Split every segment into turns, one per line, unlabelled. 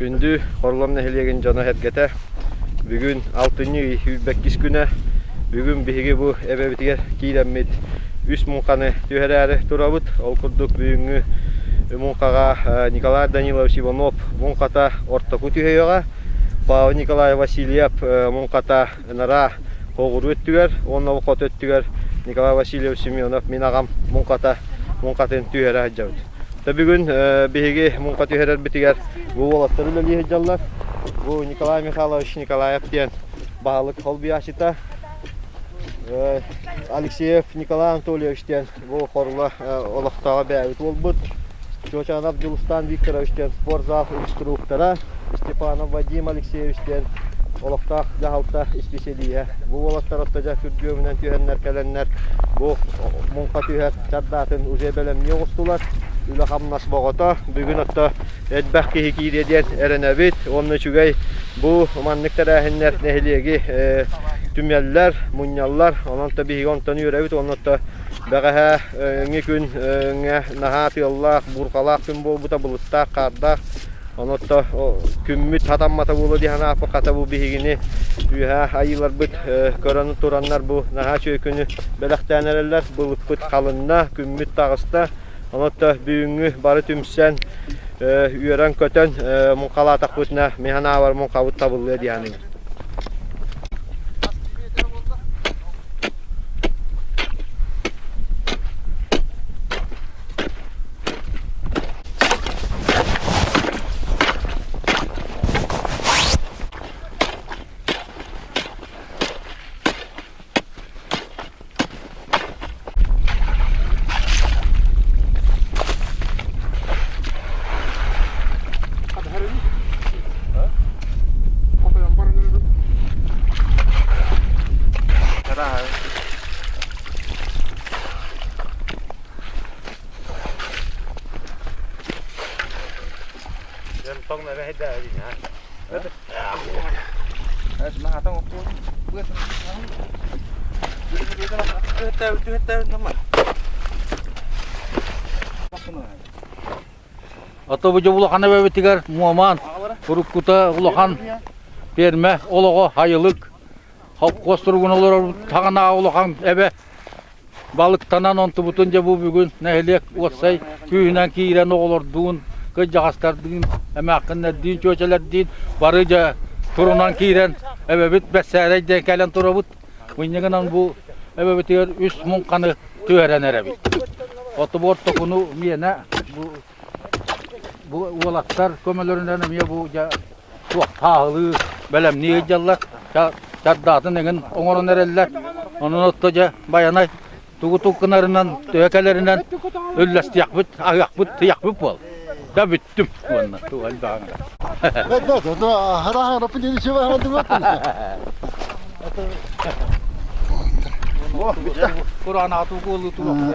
Күндү Хорлом нэһилиэгин дьоно-сэргэтэ, бүгүн алтынньы ый сүүрбэккис күнэ. Бүгүн биһиги бу эбэбитигэр киирэммит үс муҥханы түһэрээри турабыт. Ол курдук бүгүҥҥү муҥхаҕа Николай Данилович Иванов муҥхата ортоку түһүөҕэ. Павел Николаев Васильев муҥхата ынараа соҕуруу өттүгэр уонна ол хоту өттүгэр Николай Васильевич Семенов мин аҕам муҥхата муҥхатын түһэрэ сылдьабыт. Та бүгүн биһиги муҥха түһэрэрбитигэр бу уолаттар үлэлии сылдьаллар. Бу Николай Михайлович Николаев диэн баһылык холбуйааччыта. Алексеев Николай Анатольевич диэн бу Хорула олохтооҕо бэйэбит уолбут. Чуочанов Дьулустаан Викторович диэн спортзал инструктора, Степанов Вадим Алексеевич диэн олохтоох дьаһалта исписэлииһэ. Бу уолаттар отто дьэ күргүөмүнэн түһэннэр кэлэннэр бу муҥха түһэр чардаатын уже бэлэмнии оҕустулар. Үлэ-хамнас боҕото. Бүгүн отто элбэх киһи киириэ диэн эрэнэбит. Уонна үчүгэй бу маннык тэрээһиннэр нэһилиэги түмэллэр, мунньаллар. Онон то биһиги онтон үөрэбит уонна то бэҕэһээ өҥҥү күн өҥҥө наһаа тыаллаах, буурҕалаах күн буолбута, былыттаах, хаардаах. Онон то күммүт хатаммата буолуо дии санааппыт, хата бу биһигини үөһээ айыыларбыт көрөн тураннар бу наһаа үчүгэй күнү бэлэхтээн эрэллэр. Былыппыт халынна, күммүт таҕыста. Онон то бүгүҥҥү бары түмсэн, үөрэн-көтөн муҥхалаатахпытына, мин санаабар муҥхабыт табыллыа дии саныыбын.
Ото бу улахан эбэбитигэр Муомаан уруккута улахан пиэрмэ олоҕо хайылык холкуос туругун олорор таҕынааҕы улахан эбэ Балыктанан онтубутун дьэ бу бүгүн нэһилиэк уопсай күүһүнэн киирэн оҕолордуун, кырдьаҕастардыын, эмээххиннэрдиин, чүөчэлэрдиин бары дьэ турунан киирэн эбэбит бэссээрэй диэн кэлэн турабыт. Мунньугунан бу эбэбитигэр үс муҥханы түһэрэн эрэбит. Отубуор токуну миэнэ бу бу уолаттар көмөлөрүнэн эмиэ бу дьэ туох тааһылыы бэлэмнии сылдьаллар. Чардаатын эҥин оҥорон эрэллэр. Онон отто дьэ Байанай тугу туккунарынан, төһө кэлэринэн үллэстиэхпит, аһыахпыт, тыйахпыт буол. Да бүттүм уонна туох элбэҕин. Кураанах тугу тугу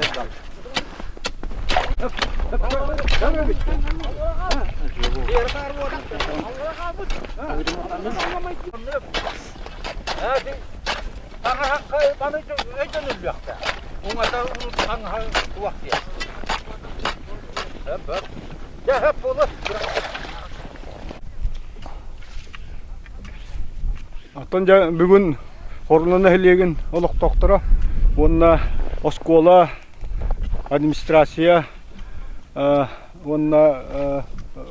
Оттон дьэ бүгүн Хоруна нэһилиэгин олохтоохторо уонна оскуола администрация уонна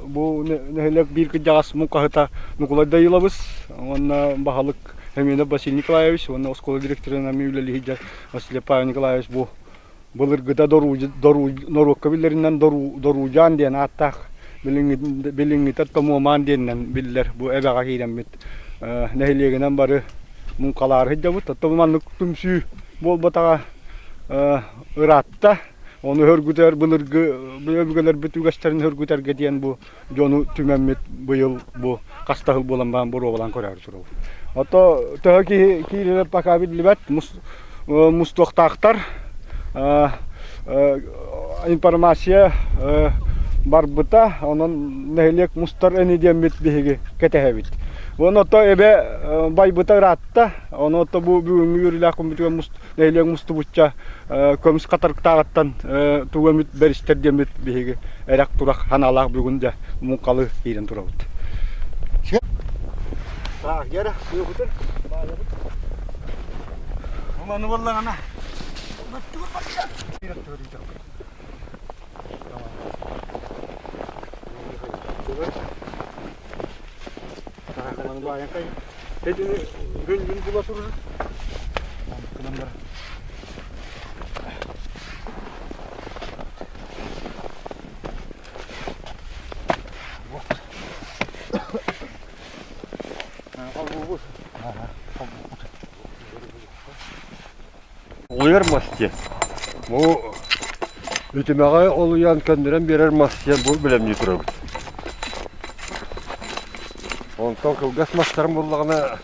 бу нэһилиэк биир кырдьаҕас муҥхаһыта Нукулай Дайылабыс уонна баһылык Семенов Василий Николаевич уонна оскуола директорынан эмиэ үлэлии сылдьар Василий Павел Николаевич бу былыргыта норуокка биллэринэн Доруулдьаан диэн ааттаах билиҥҥитэ Томуомаан диэнинэн биллэр бу эбэҕэ киирэммит нэһилиэгинэн бары муҥхалаары сылдьабыт. Оттон маннык түмсүү буолбатаҕа ыраатта. Ону хөргүтэр былыргы өбүгэлэрбит үгэстэрин хөргүтэргэ диэн бу дьону түмэммит быйыл бу хастаһыл буолан баран боруобалаан көрөөрү турабыт. Ото төһө киһи киирэрэ пока биллибэт мустуохтаахтар. Информация барбыта, онон нэһилиэк мустар ини диэммит биһиги кэтэһэбит. Уонна ото эбэ байбыта ыраатта, ону ото бу бүгүҥҥү үөрүүлээх күммүтүгэр нэһилиэк мустубучча көмүс хатарыктааҕыттан тугу эмит бэристэр диэммит биһиги эрэх-турах санаалаах бүгүн дьэ муҥхалы киирэн турабыт. Так, яра, быыбытын. Маны боллаҕына. Этини күн-күн була турur.
Олуйар мас диэн. Бу үтүмэҕи олуйан көннөрөн биэрэр мас диэн бу бэлэмнии турабыт. Онтон кылгас мастарын буллаҕына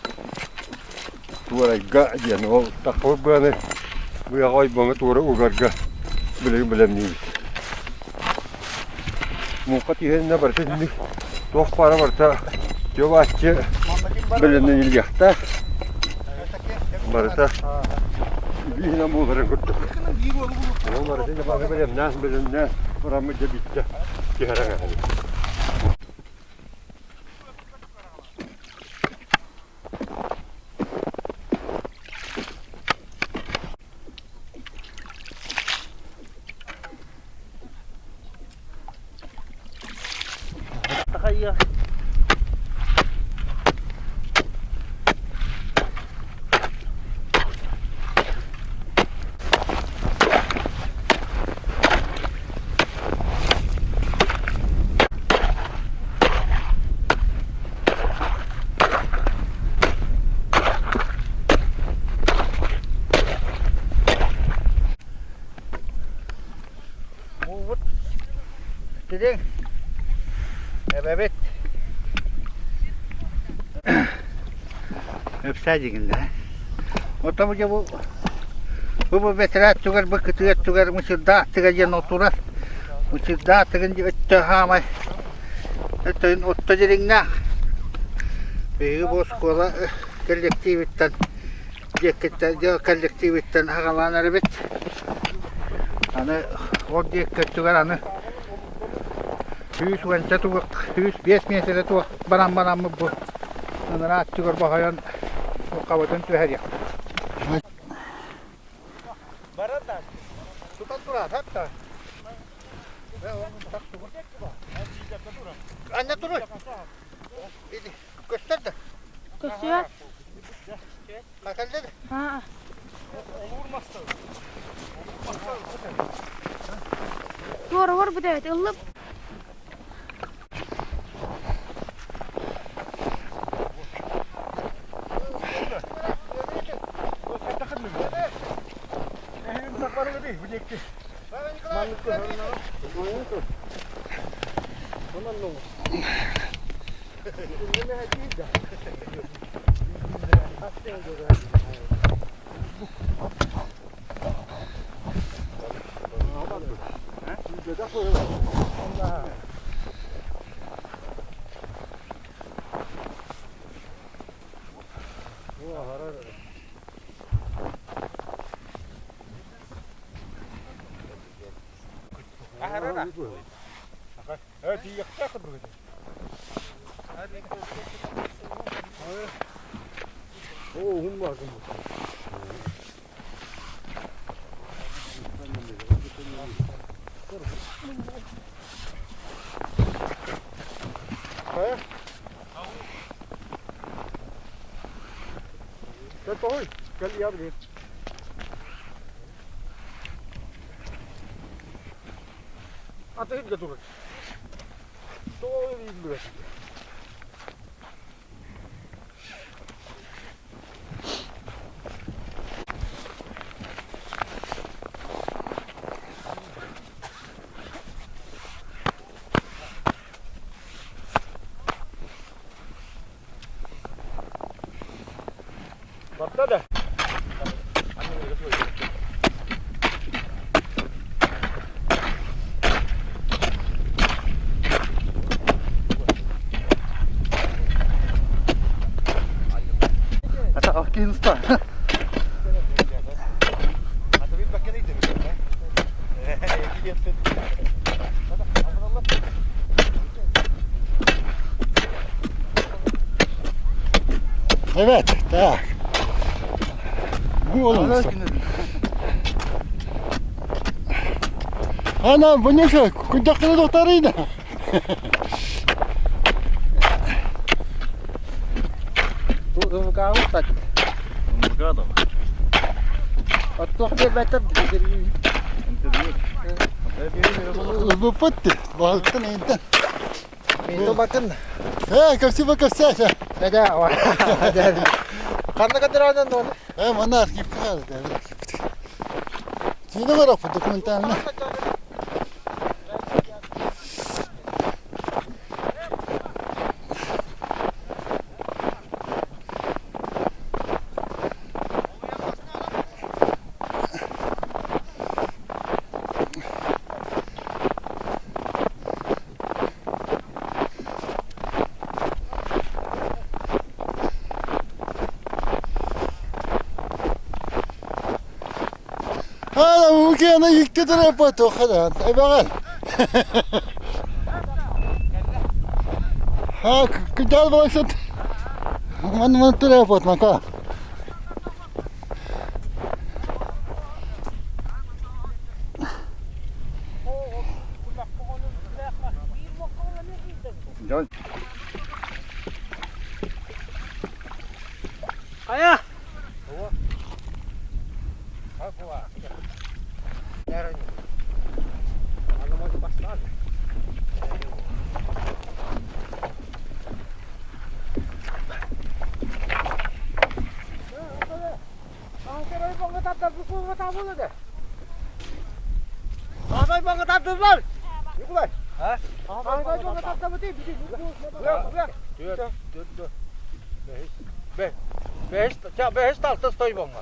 туорайга диэн ол таххыбыт быаны быаҕа ойбоҥҥо туора угарга билигин бэлэмниибит. Муҥха түһэннэ барыта итинник туох баара барыта чуо-бааччы бэлэмнэниллиэхтээх. Барыта бииһинэн буоларын курдук. Ол барыта дьэ бары бэлэмнээн бэлэмнээн бараммыт дьэ биттэ түһэрэн эһэбит.
Буубут тириҥ эбэбит
Өпсээ дигиннэ. Оттон бу бу бу бэтэрээ өттүгэр бу кытыы өттүгэр мычырдаах тыга диэн отурар. Мычырдаах тыгын өттө хаамай өттөйүн отто дириҥнээх. Биһиги бу оскуола коллективиттан диэккиттэн коллективиттан аҕалаан эрэбит. Аны ол диэки өттүгэр аны 110 тугук, 105 миэтэрэ туох баран бараммыт бу ыныраа өттүгэр бохойон хабытын түһэриэх.
Барар да. Тутан турар, хатта.
Анна туруй. Көстөр да.
Көстүө?
Кэллэ да.
Аа. Туора барбыт эбит, ыллым.
Evet, так. Bu olmasa. Ana bu ne şu? Kucakını doktoruydu. Ылбыппыт балыктан эйинтен.
Bakın.
Э, көпсү көпсө.
Neden? Kanna kadar aynen doğru.
Э, мана архивка kaldı. Киинэ бараппыт документально. Ана укена икки тарапа тохадан. Эбаган. Ха, кыдал балаксат. Ман ман тарапа мака.
Хайа! Бэһис талтас тойбоҥҥа.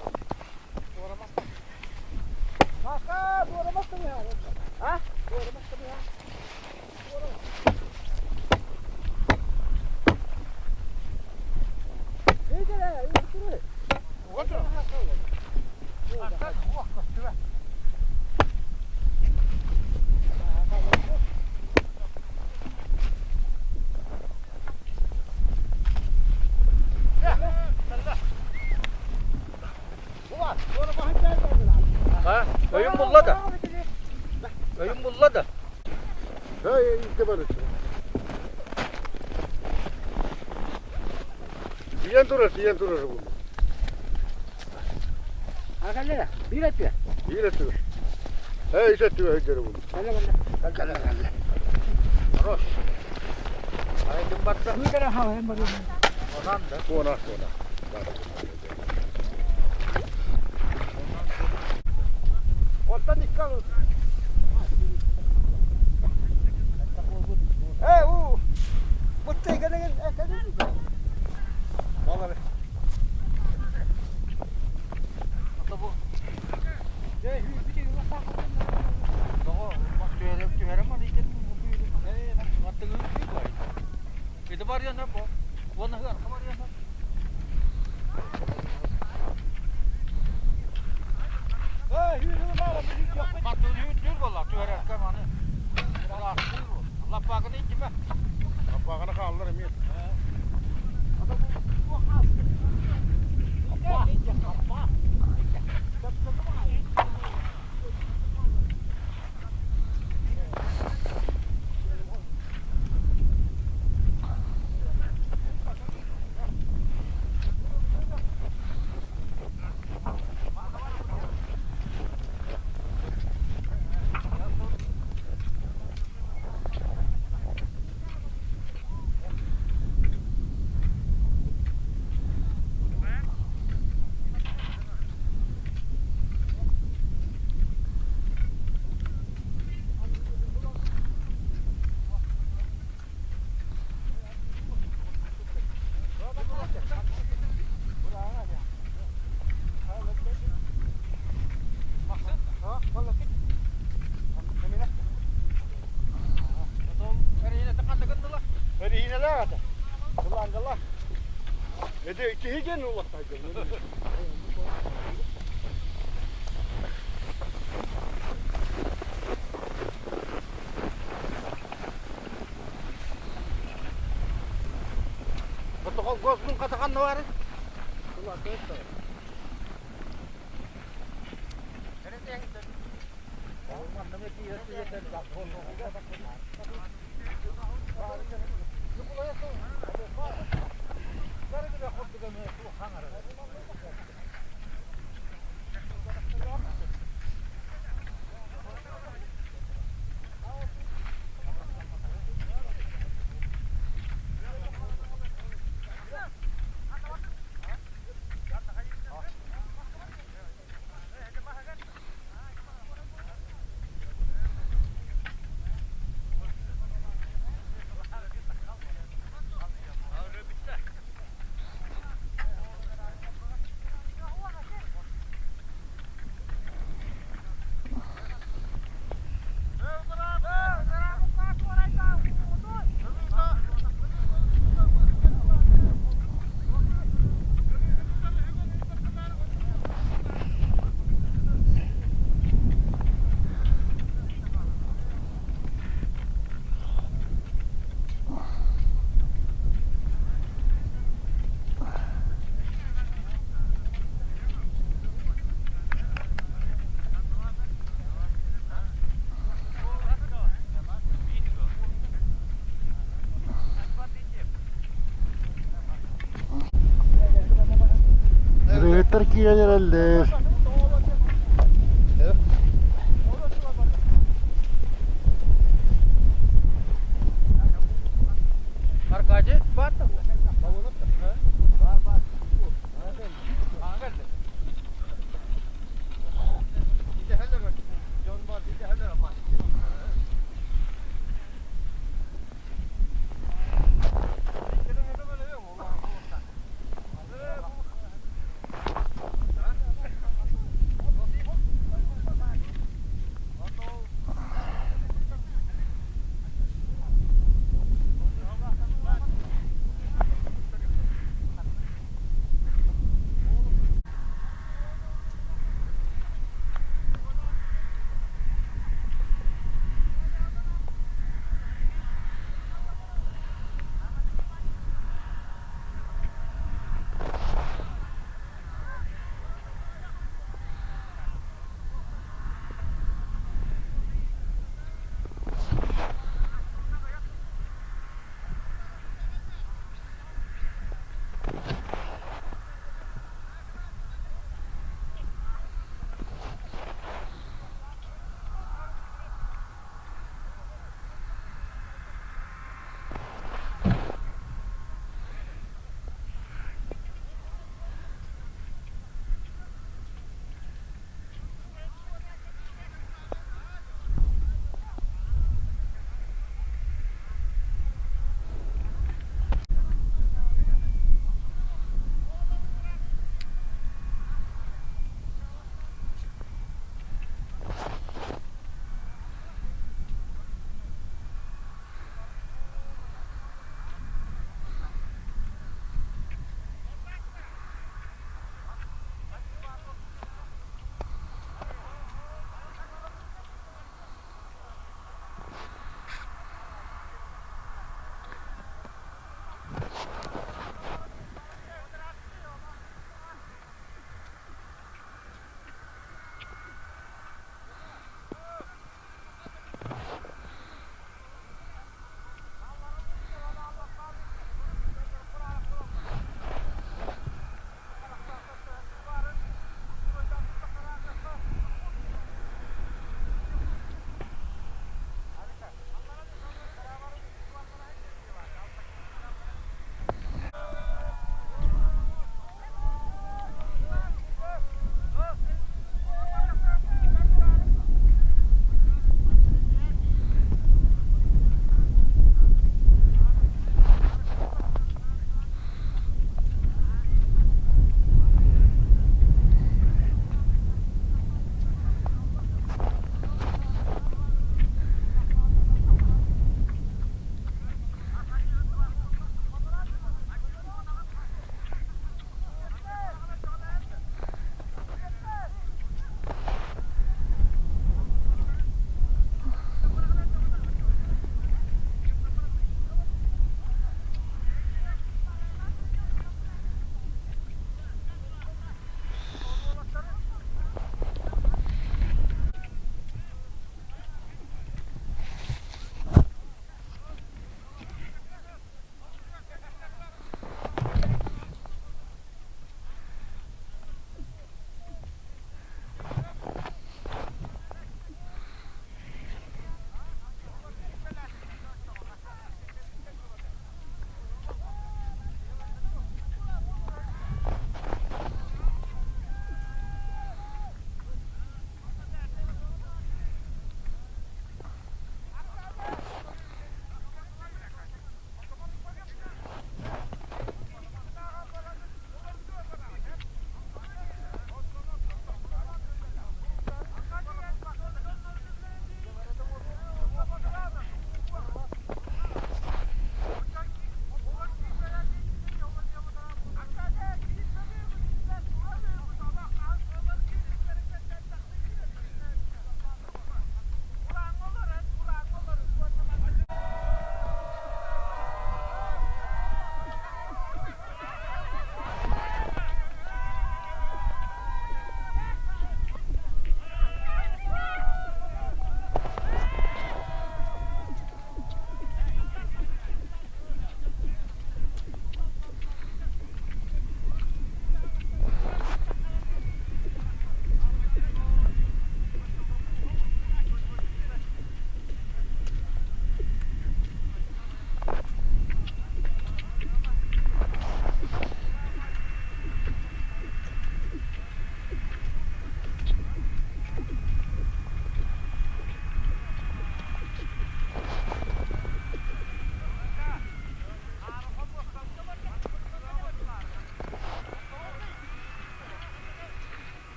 Өйүм булла да. Өйүм булла да.
Тиен турар, тиен турар бу.
Bir et
Bir ettiler. He iş ettiler heyleri bunu.
Хорош. Айдын барса. Онан да.
Ona ona.
Ortadan dikkat olun. Hey u. Mutta gene gene. Vallahi.
Ити барыан бо. Уонна барыан.
Kapağını kaldır emir. Ede iki higen ulak
Госмун катахан бар.
Ырыһыттар киирэн эрэллэр.
Аркадий бар да? Бар бар.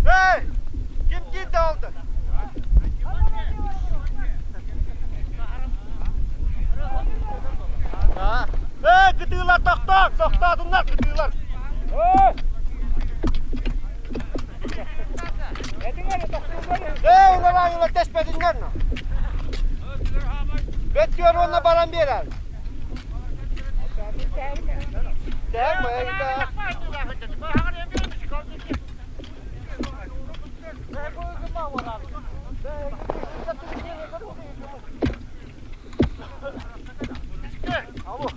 Эй! Ким киирдэ олду? Эй, кытыылар тохтоо! Тохтоотуннар кытыылар! Эй, ылар тэспэтиннэр Бэт уонна баран биэрэр. Алло.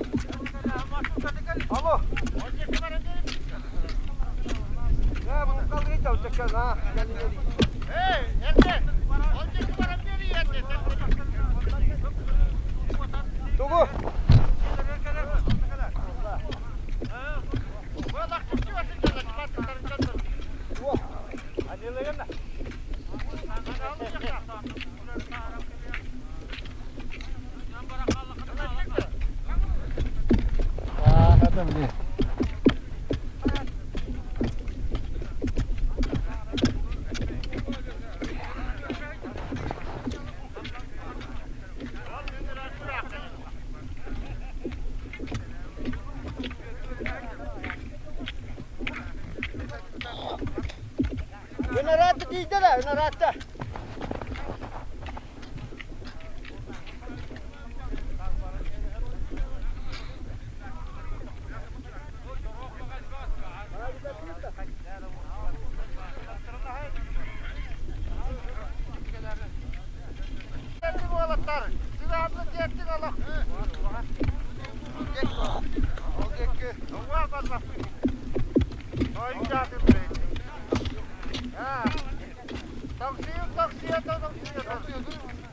Алло. Тугу? Ынараатта тиийдэ да, ынараатта.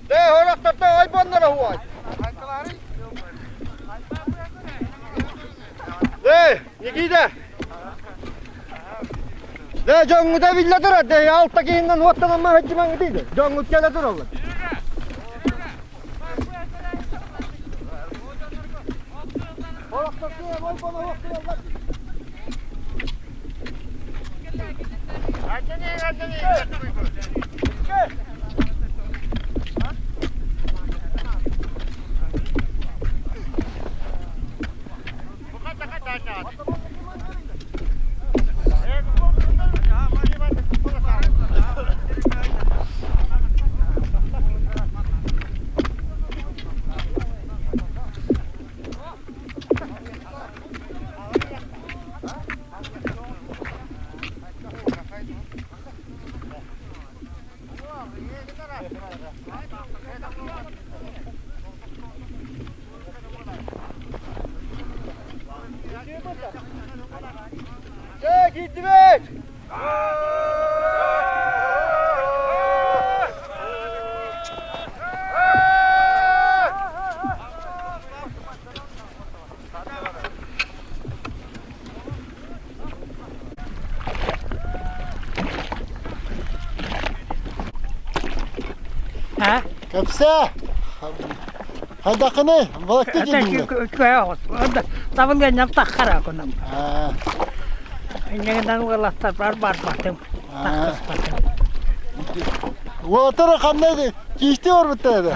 Дээ, хорохторто ойбоннора хуай. Дээ, Никита. Дээ, дьоҥҥута биллэ турар. Дээ, алта киһиннэн уоттанамма хаччымаҥ дейді. Дьоҥҥут кэлэ тураллар. Киирдибит!
Кэпсээ! Хайдаххыный? Балыкты киирдиҥ
Табылыанньам таххара кунам. Иннигинэн уолаттарбар барбатым, таххыспатым.
Уолаттар ханна киисти барбыттар этэ?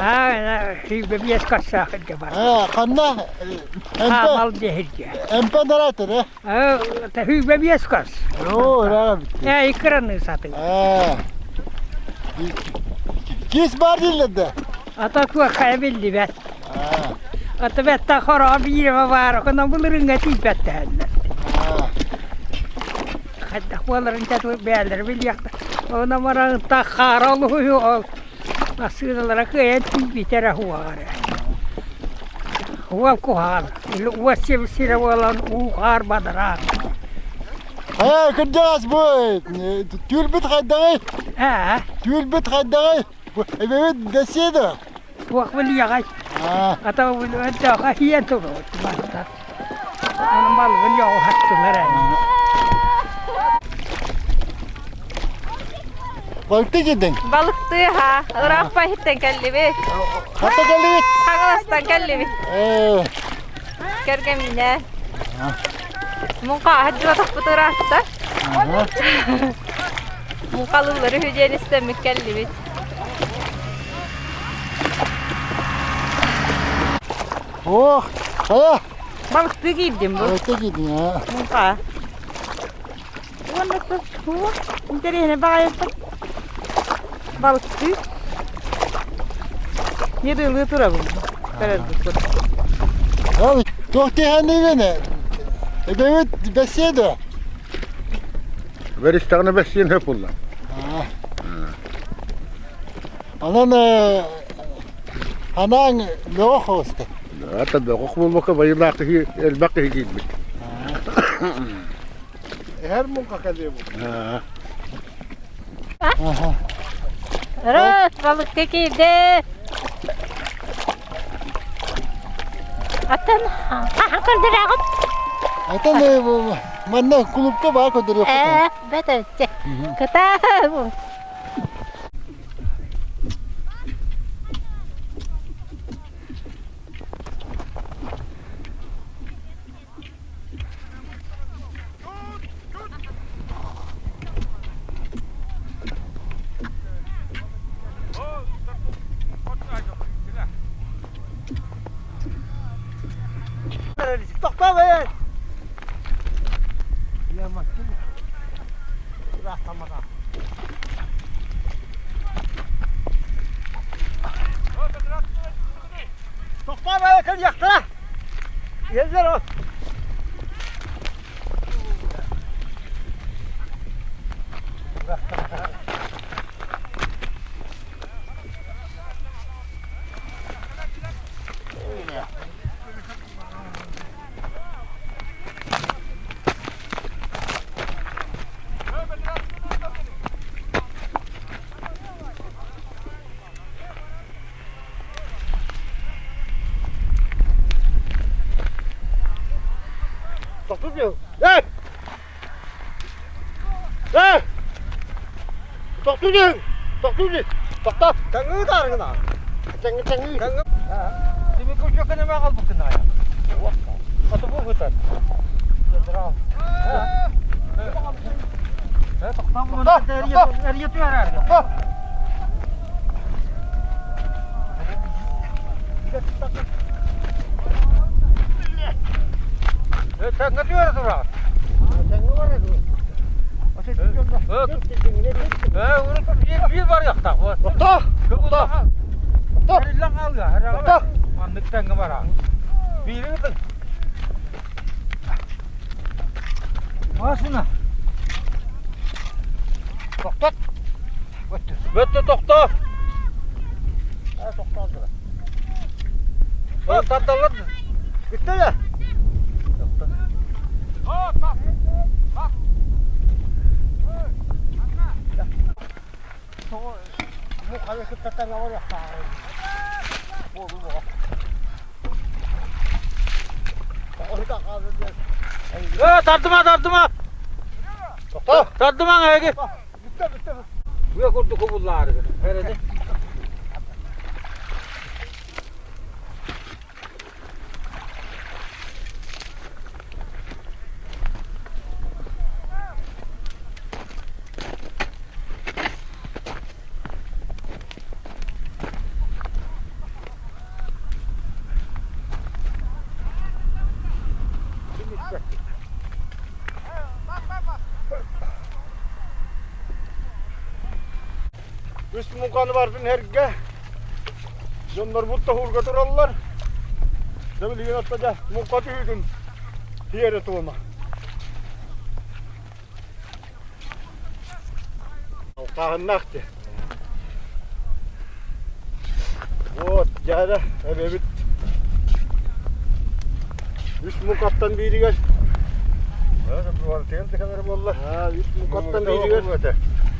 Сүүрбэ биэс кассаах илдьэ бар.
Ханна?
Хаамал диэһиргэ.
Эмпэ нараатыр, э?
25 кас.
Оо, ыраах эбит.
Ээ, иккираныы сатыы.
Кис бар дииллэр да?
Ата туоххайа биллибэт. Ата бэтта хороо биирэ баар, онон былырыҥҥа тиийбэттэһэллэр. Хайдах буоларын дьэ бээлэри билиэхтэ. Онон баран хаара олуһуйу ол массыыналара кыайан тиийбитэ эрэ уоҕар. Уол куһаҕан. Уот сирэ буолан уу хаар бадараан.
Ээ, кырдьаҕас бу түүл-бит хайдаҕый?
Ээ?
Түүл-бит хайдаҕый? Эбэбит дэсиэ да?
Туох билиэҕэй? Ата өйдөөхө иһийэн турабыт барыта. Онон балыгын дьоҕуһаттылар ээ.
Балыкты киирдиҥ?
Балыктыы ха, ыраахпа иһиттэн кэллибит.
Хата кэллибит?
Хаҥаластан кэллибит. Кэргэмминэ. Муҥха аһаддьыбатахпыт ыраатта. Муҥхалыыллары үһү диэн истэммит кэллибит.
Ох, хайа?
Балыктыы киирдим бу.
Балыктыы киирдиҥ, аа.
Муҥха. Уонна интэриэһинэй баҕайыппын. Балыктыы. Ньырыылыы турабын. Көрөрбүт курдук.
Ол туох тиһэниигин? Эбэбит бэсиэ дуо?
Бэристэҕинэ бэссиэн сөп буолла.
Онон анаан бөҕөх оҕуста.
Ата бөҕөх буолбакка байылаах киһи элбэх киһи киирбит.
Эһэр муҥха кэлиэ бу.
Рот балыкка киирдэ. Аттан хаһан көрдөрөҕүт?
Аттан манна клубка баар көрдөрүөххүт.
Ээ, бэт Кыта
Тохтоо Тохтоо кэлиэхтэрэ! Иһэллэр ол. Тохтуу Эй! Эй! Тохтуу диэн! Тохтуу диэн! Тохтоо! Тэҥҥи таарыгына! Тэҥҥи тэҥҥи! Тими күчөккө неме қалбыккын ая? Аты бу хытар.
Машина. Тохтот. Бөттө тохтоо. Тардалар. Bitti mi? Тардыма, тардыма! Тардымаҥ эһиги! Үө курдук кубуллаарыгын. Эрэни.
Үс муҥханы бардын эргэ. Дьоннорбут тоһуурга тураллар. Дьэ билигин отто дьэ муҥха түһүүтүн тиэрэ туома. Алхааһыннаах дии. Вот, дьэ эбэбит үс муҥхаттан бииригэр буолла. Үс муҥхаттан бииригэр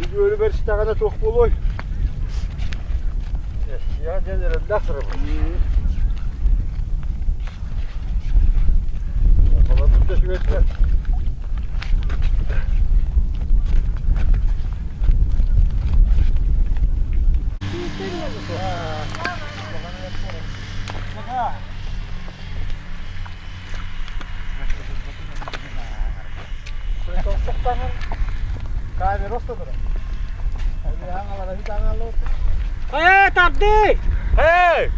үгүөрү бэрстэҕинэ туох буолуой?
Я диэн эрэллээх турабын. Холобур да үчүгэйдэр.
Э, тарды!
Hey!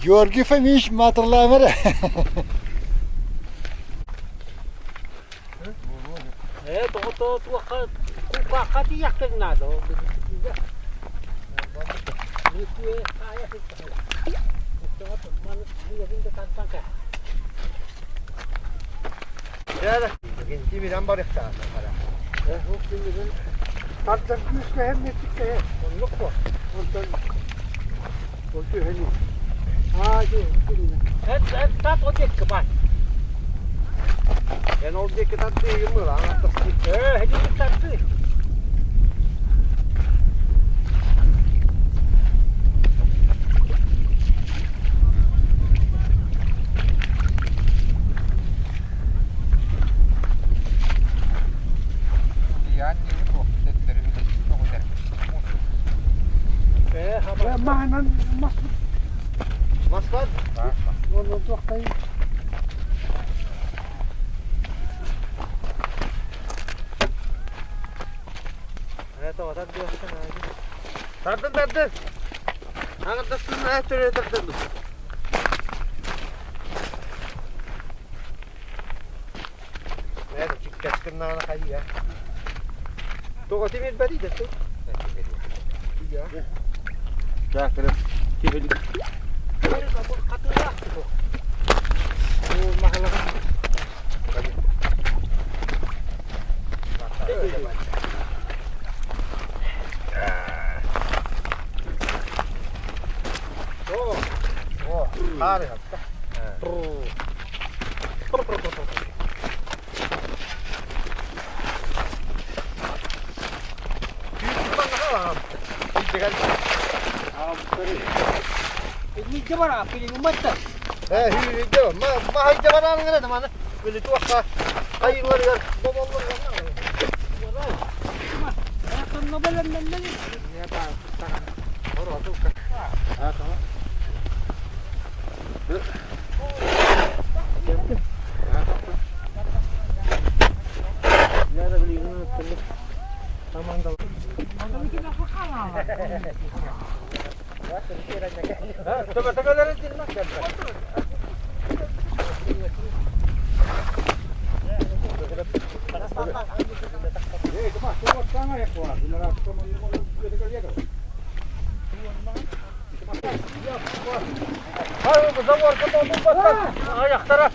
Георгий Фомич матырлаамар.
Э, тоҕо туохха кукаахха тиийэхтэрин наада.
Тардар күүскэ эммиттиккэ оннук буо. Онтон ол түһэни. Аа,
Тат о диэкки бар.
Эн ол диэки тардыыгын мыла, аттастыы.
Э, хедик тарды.
Маһынан мас
Москва?
Онон туохтай
Тардын, тардын. Аңырдастын төрө тардын. Näitä чиккэскыннаана хайя. Тоҕо тимир бэри да ту.
Аяқтара.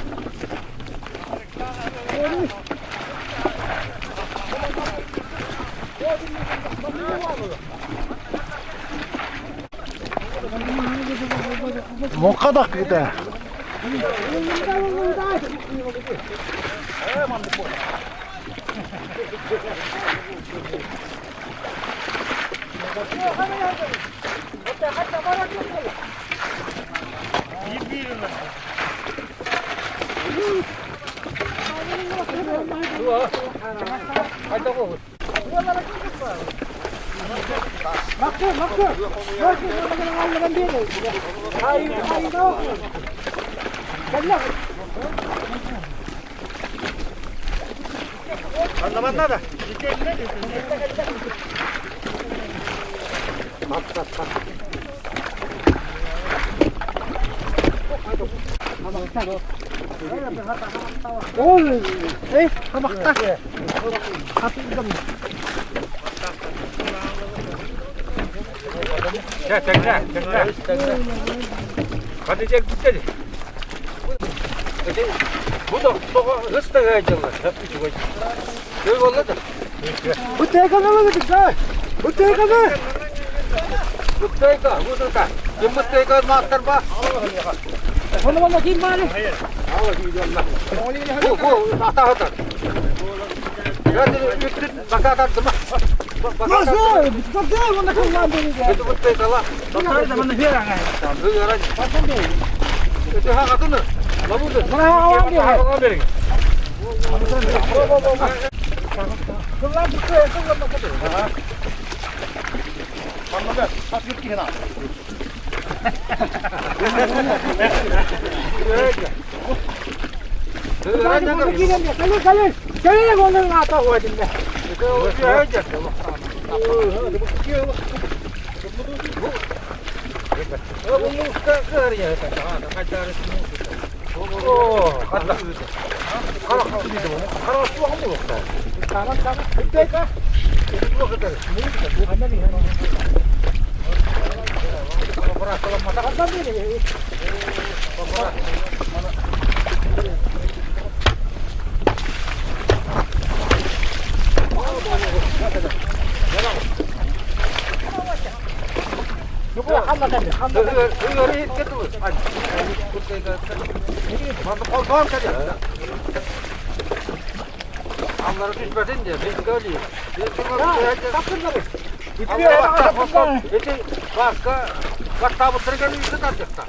Муҥха да кыыта.
Hadi Bu da hız da geldi. Hep küçük. Köy vallahi da.
Bu teykanı mı? Bu teykanı.
Bu teyka, bu da. Kim bu teyka master ba? Bu bu ata ata. Yani üstün bakatar dıma.
Nasıl?
Bu teyka la. Onları düşmesin diye biz görüyoruz. Başka başka bu tırganı yüzü tartışta.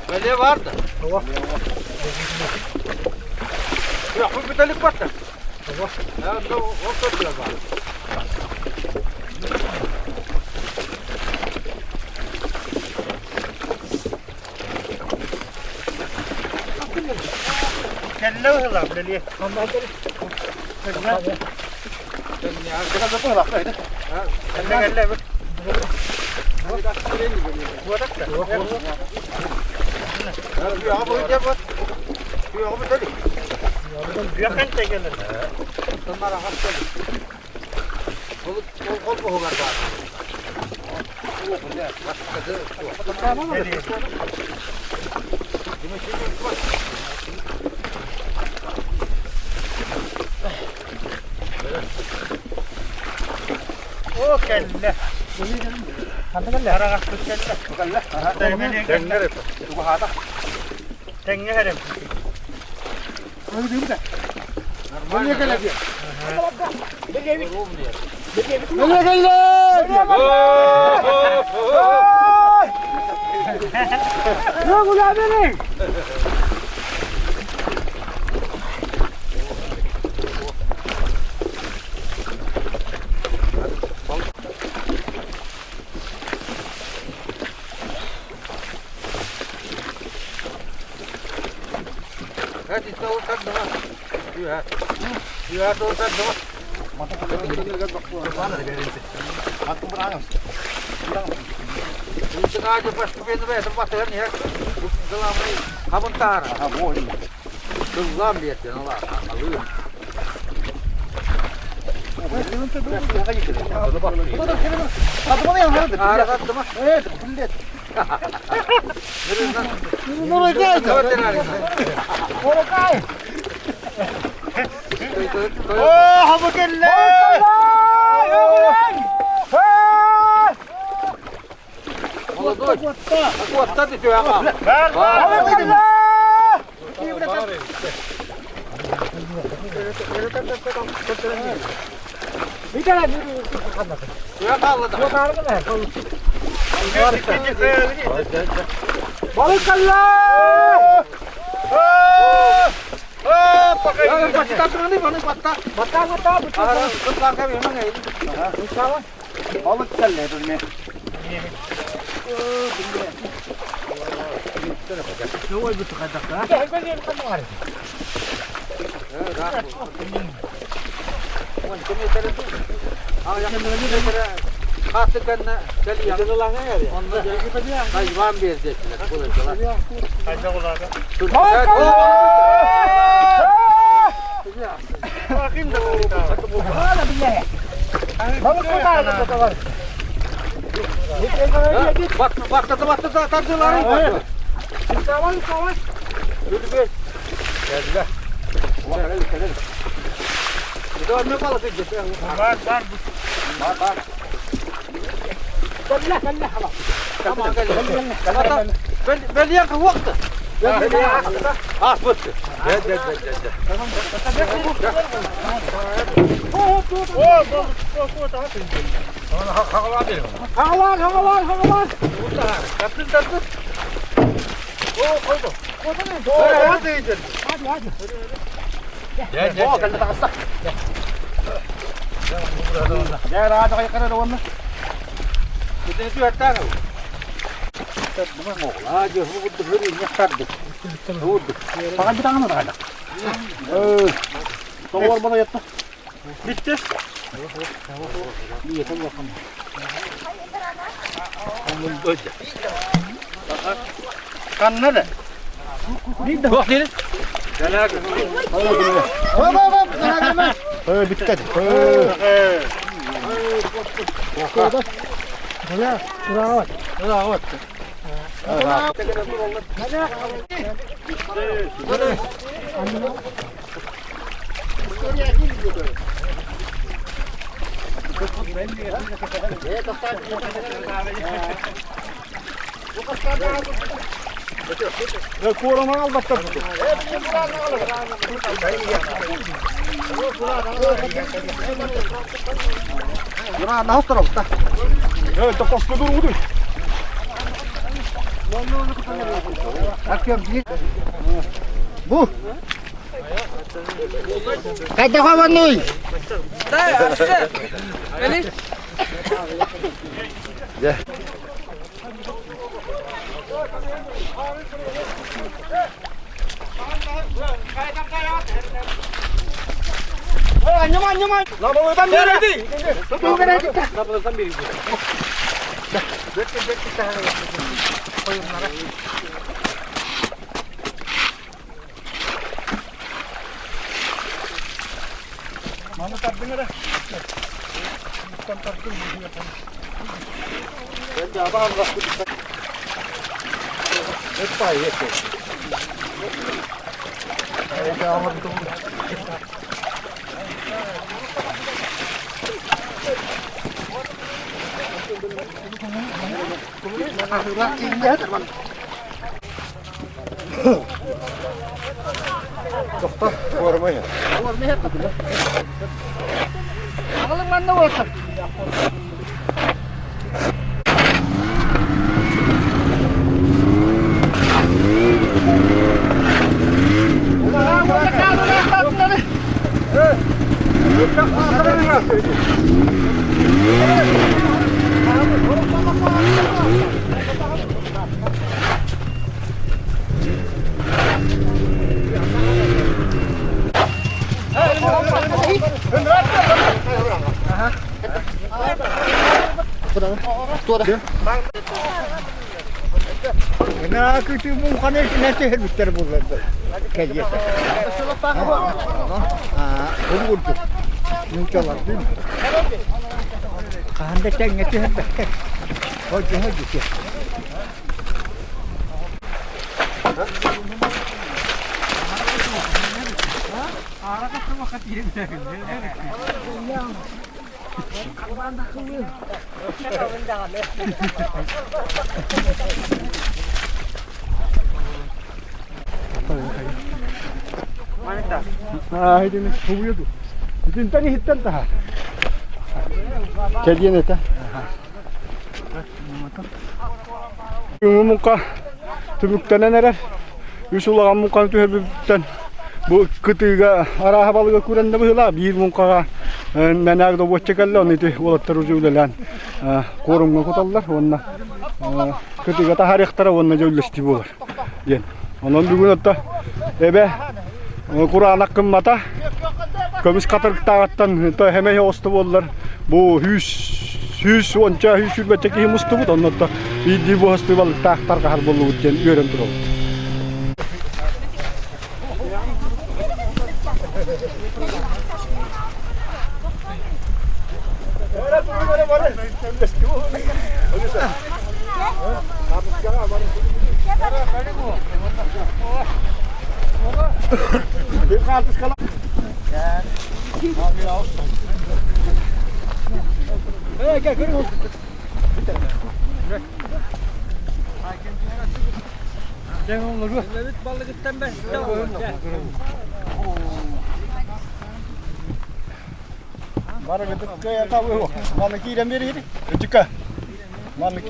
Böyle vardı. Ya bu bir delik var da. Ya o o da var.
О кэллэ. Араҕаспыт кэллэ. Тэҥҥэ эрэм.
Маны тардың эрэ. Тардың.
Тохто, куорумай.
Аҕалыҥ манна уолаттар.
Хаһан да тэҥҥэ түһэрбэттэр.
Итинтэн иһиттэн таһа. Кэлиэн этэ. Күҥҥү муҥха түмүктэнэн эрэр. Үс улахан муҥханы түһэрбиттэн бу кытыыга арааһа балыга курэннэ быһыылаах. Биир муҥхаҕа мэнээк добуочча кэллэ, ону ити уолаттар уже үлэлээн куорумҥа куталлар уонна кытыыга таһаарыахтара уонна дьэ үллэстии буолар диэн. Онон бүгүн отто эбэ кураанах гыммата көмүс хатырыктааҕыттан хэмэй оҕусто буоллар бу сүүс сүүс уонча сүүс сүүрбэччэ киһи мустубут онно биирдии буһастыы балыктаах тарҕаһар буоллубут диэн үөрэн турабыт. Маны киирэн биэрии. Өтүкэ. Маны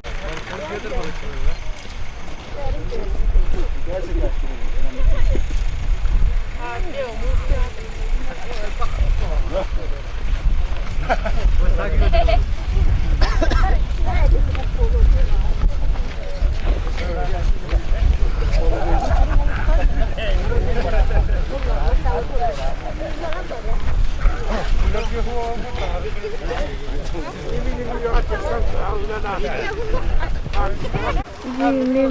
Мин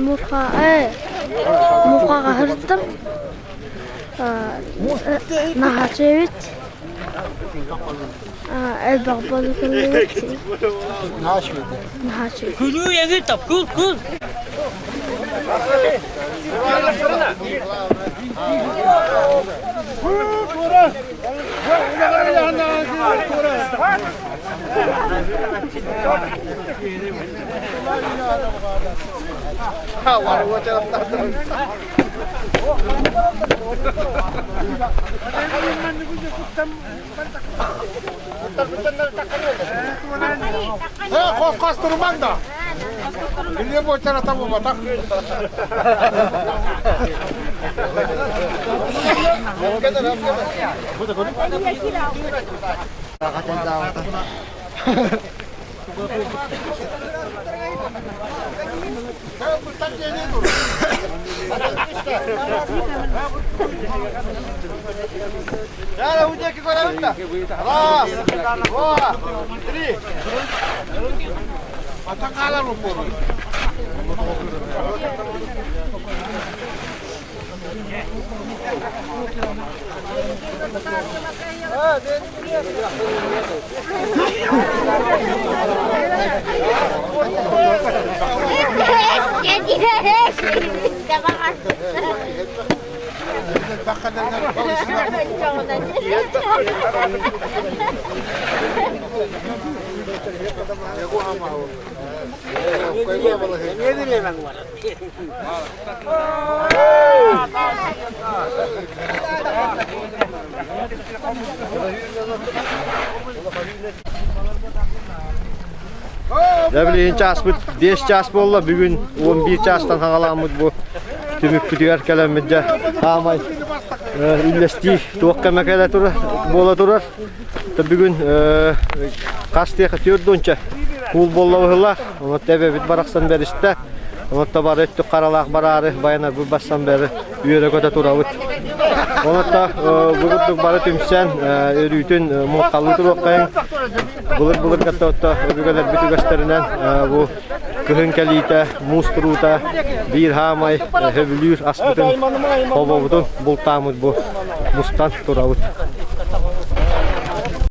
муҥхаҕа сырыттым. Наһаа үчүгэйбит. Элбэх балык ыллыбыт. Наһаа үчүгэй.
Күлүү эҥин тап, кул, кул.
Хос-хос турмаҥ да. Илиэ буочарата буолбатах.
Раз, два, три. Дьэ билигин чааспыт 5 чаас буолла. Бүгүн 11 чаастан хаҥалааммыт бу түмүкпүтүгэр кэлэммит дьэ хаамай үллэстии туох кэмэ кэлэ турар буола турар. Бүгүн хас тиэхэ түөрт уонча куул буолла быһыылаах. Онон эбэбит барахсан бэристэ. Онон бары өттүк харалаах бараары байанарбыт бассан бары үөрэ-көтө турабыт. Онон бу курдук бары түмсэн өрүүтүн муҥхалыы туруоххайыҥ. Былыр-былыргатта отто өбүгэлэрбит үгэстэринэн бу кыһын кэлиитэ, муус туруута биир хаамай сөбүлүүр аспытын, хобобутун бултааммыт бу мустан турабыт.